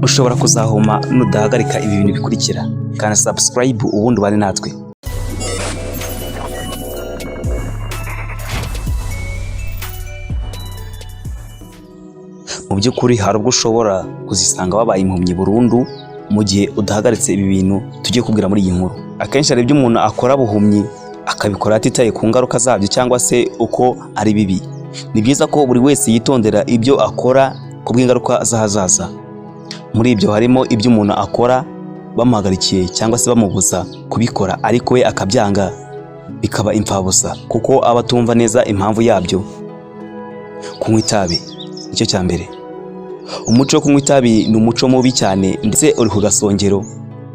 Ushobora kuzahuma nudahagarika ibi bintu bikurikira. Kanda subscribe ubundi ubane natwe. Mu by'ukuri hari ubwo ushobora kuzisanga wabaye impumyi burundu mu gihe udahagaritse ibi bintu tugiye kubwira muri iyi nkuru. Akenshi hari ibyo umuntu akora buhumyi, akabikora atitaye ku ngaruka zabyo cyangwa se uko ari bibi. Ni byiza ko buri wese yitondera ibyo akora ku bw'ingaruka z'ahazaza. Muri ibyo harimo ibyo umuntu akora bamuhagarikiye cyangwa se bamubuza kubikora, ariko we akabyanga, bikaba imfabusa kuko aba atumva neza impamvu yabyo. Kunywa itabi nicyo cya mbere. Umuco wo kunywa itabi ni umuco mubi cyane, ndetse uri ku gasongero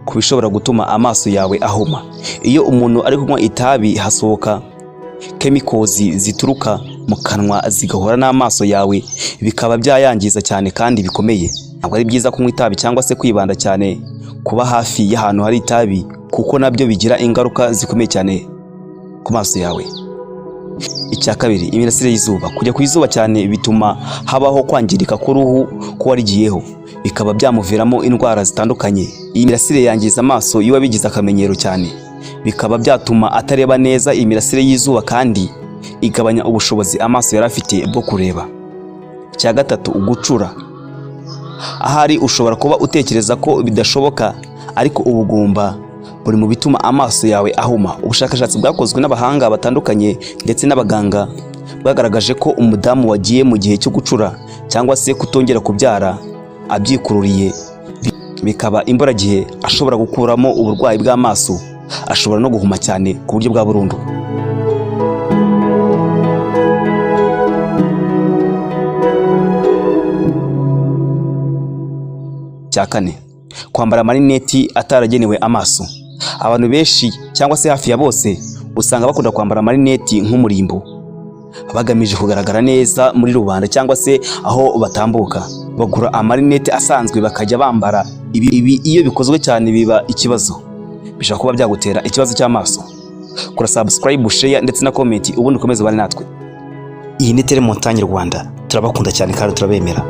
ku bishobora gutuma amaso yawe ahuma. Iyo umuntu ari kunywa itabi, hasohoka chemicals zituruka mu kanwa zigahura n'amaso yawe, bikaba byayangiza cyane kandi bikomeye. Ntabwo ari byiza kunywa itabi cyangwa se kwibanda cyane kuba hafi y'ahantu hari itabi, kuko nabyo bigira ingaruka zikomeye cyane ku maso yawe. Icya kabiri, imirasire y'izuba. Kujya ku izuba cyane bituma habaho kwangirika k'uruhu k'uwarigiyeho, bikaba byamuviramo indwara zitandukanye. Iyi mirasire yangiza amaso iyo wabigize akamenyero cyane, bikaba byatuma atareba neza. Iyi mirasire y'izuba kandi igabanya ubushobozi amaso yari afite bwo kureba. Icya gatatu, gucura. Ahari ushobora kuba utekereza ko bidashoboka, ariko ubugumba buri mu bituma amaso yawe ahuma. Ubushakashatsi bwakozwe n'abahanga batandukanye ndetse n'abaganga bwagaragaje ko umudamu wagiye mu gihe cyo gucura cyangwa se kutongera kubyara abyikururiye, bikaba imburagihe, ashobora gukuramo uburwayi bw'amaso, ashobora no guhuma cyane ku buryo bwa burundu. Cya kane, kwambara amarineti ataragenewe amaso. Abantu benshi cyangwa se hafi ya bose usanga bakunda kwambara amarineti nk'umurimbo, bagamije kugaragara neza muri rubanda cyangwa se aho batambuka. Bagura amarineti asanzwe bakajya bambara ibi. Iyo bikozwe cyane biba ikibazo, bishobora kuba byagutera ikibazo cy'amaso. Kora subscribe, share ndetse na comment, ubundi ukomeze ubane natwe. Iyi ni Tele Montagne Rwanda, turabakunda cyane kandi turabemera.